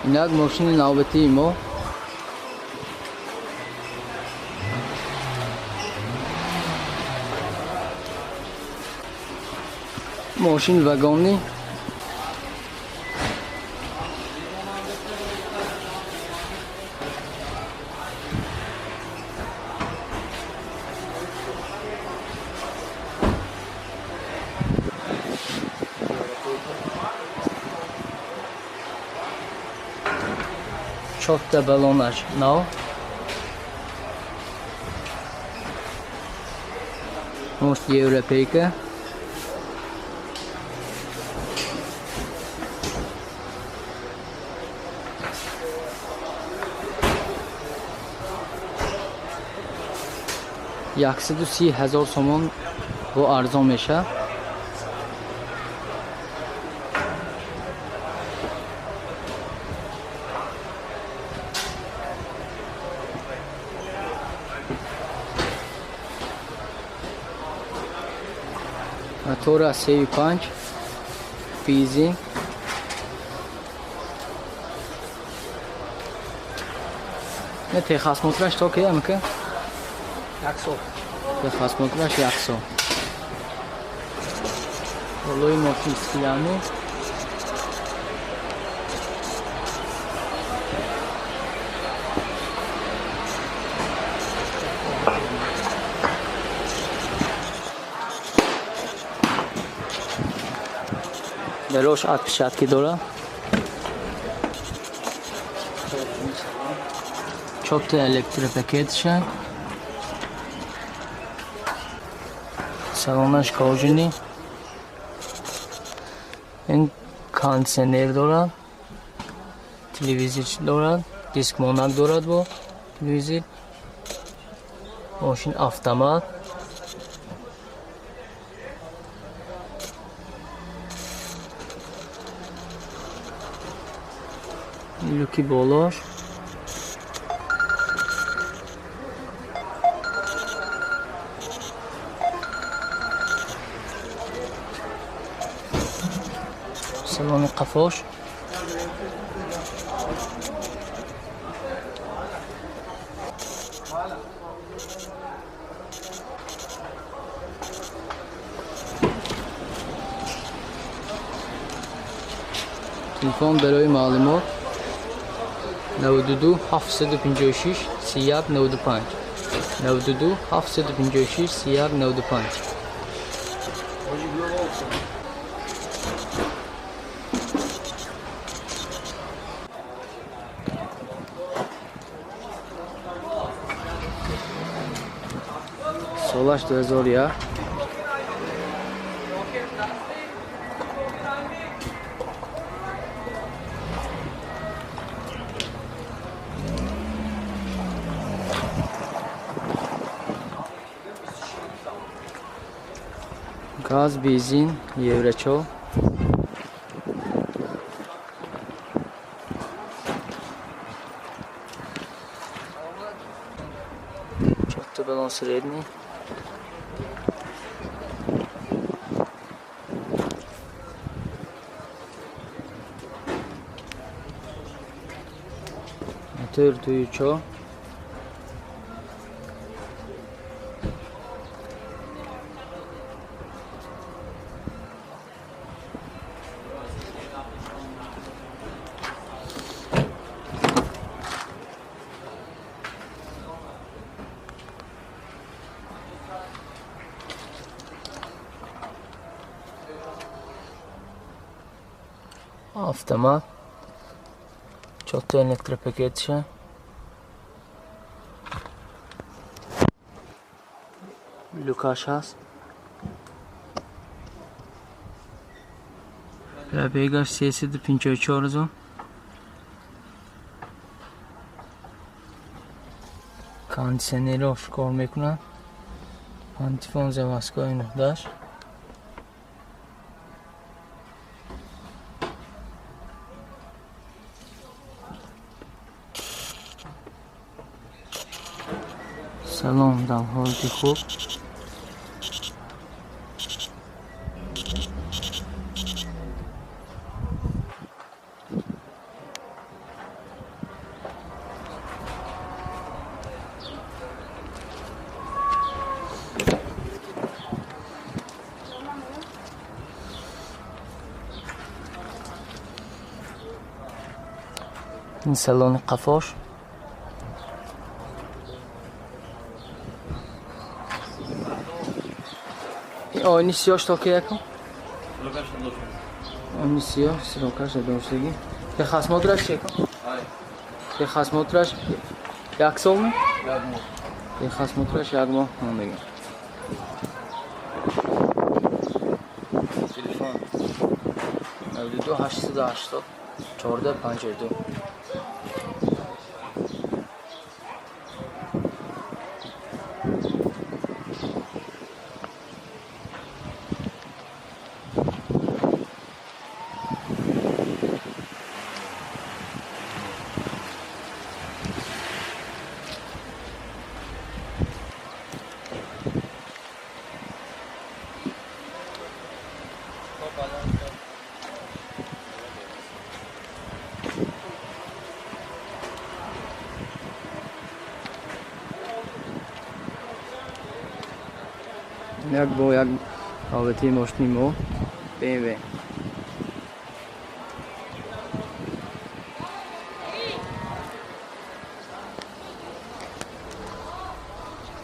Инак мошини навбатии мо. Мошин вагонӣ. Чорта балонаш нав. Мост европейка. 130 000 сомон бо арзон мешавад. Мотора 3,5, бензин. Не, техосмотраш то ки амка? Як сол. Техосмотраш як сол. Болои мошин стилами. Дарош отпечатки дора. Чорта электропакетша. Салонаш кожаный. Ин кондиционер дорад. Телевизор дорад. Диск монак дорад бо телевизор. Мошин автомат. Люки болош. Салони қафош. Телефон барои маълумот 92 756 31 95, 92 756 31 95. Солаш 2001. Газ, бензин, еврочо. Чорта баллон средний. Мотор дуючо. Автомат. Чорта электропакетша. Люкаш ҳаст. Пробегаш 354 ҳазор. Кондиционерош кор мекунад. Антифон заводской нуҳдаш. Салон дар ҳолати хуб. Ин салони қафош. Ин оини сиёш то ки якум? Оини сиёҳ сирокаш доштагӣ. Техосмотраш чекум? Техосмотраш як сол ми? Техосмотраш як моҳ мондагӣ. Телефон 92 880 14 52. Як бо як ҳолати мошини мо BMW.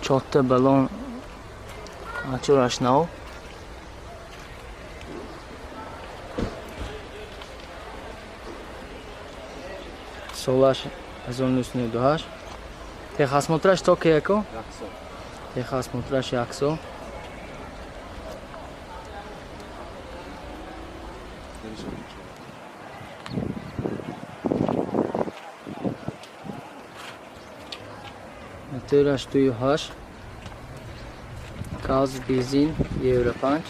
Чорта баллон ачураш нав. Солаш 1998. Техосмотраш то ки яко? Техосмотраш як сол. Мотораш 2.8, газ, бензин, Евро 5.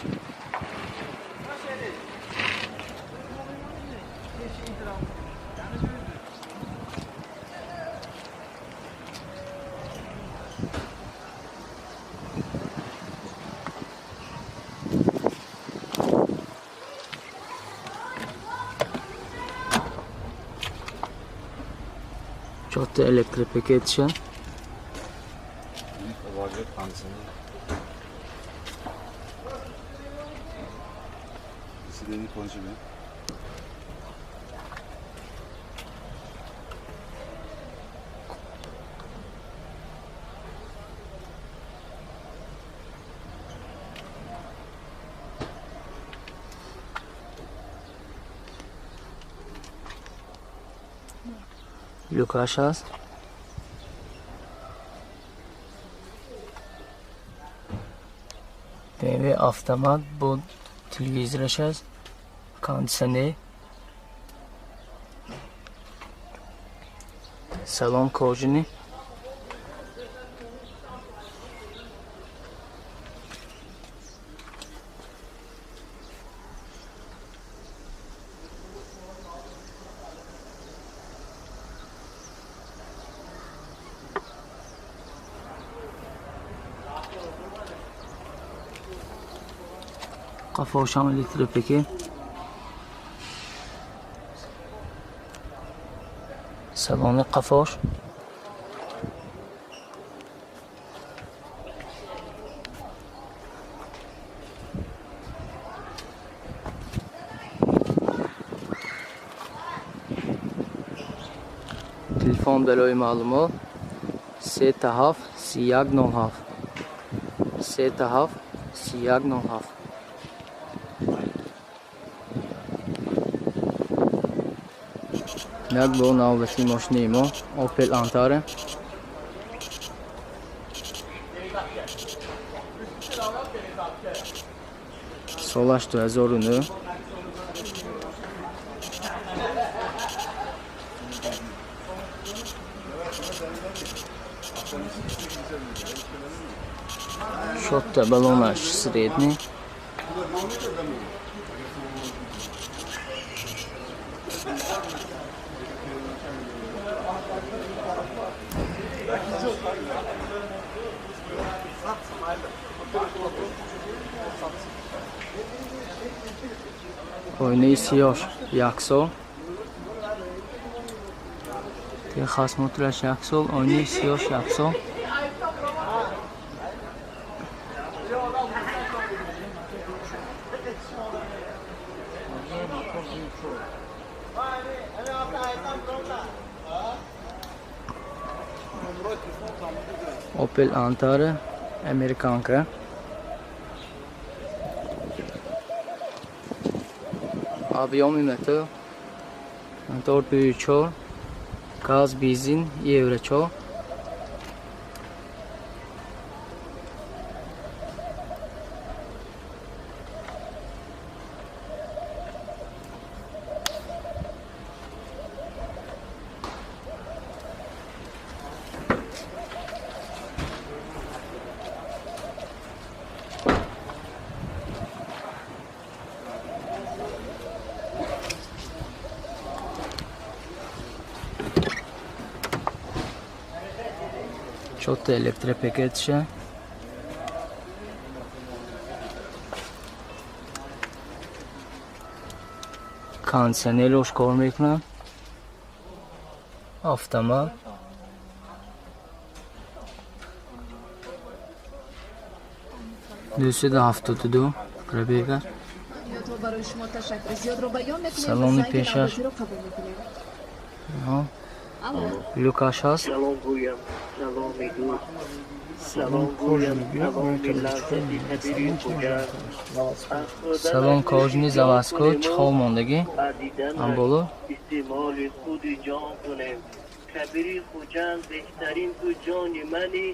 Чорта электропакетша. Люкаш аст. BMW автомат бо телевизораш аст, кондитсионер, салон кожини. Қафошам электропеки. Салони қафош. Телефон барои маълумот 37 31 07 37 31 07. Як бо навбати мошини мо Opel Antara. Солаш 2009. Шотта баллонаш средний. Оинаи сиёш як сол. Техосмотраш як сол, оинаи сиёш як сол. Опел Антара, американка. Объёми мотор 2.4, газ, бензин, евро 4. Чота электропакетша. Кондиционерш кор мекунад. Автомат. 272 пробега. Салони пешаш. Люкаш ҳаст. Салом гӯям, саломи дӯст, салом гӯям, саломи лаззати кабири Хуҷанд. Салон кожаный, заводской, чехол мондагӣ. Амболо. Истеъмоли худи ҷон кунем. Кабири Хуҷанд беҳтарин ту ҷони мани.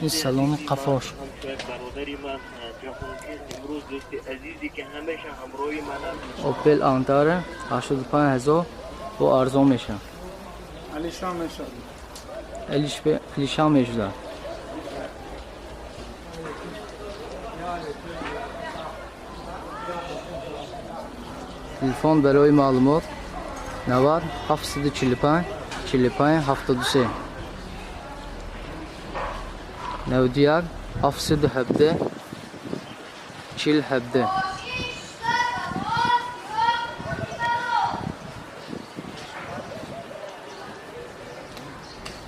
Ин салони қафош. Опел Антара 85 ҳазор бо арзон мешавад. Алишан мешавад. Алишан мешудад. Телефон барои маълумот 90 745 45 73 91 717 40 17.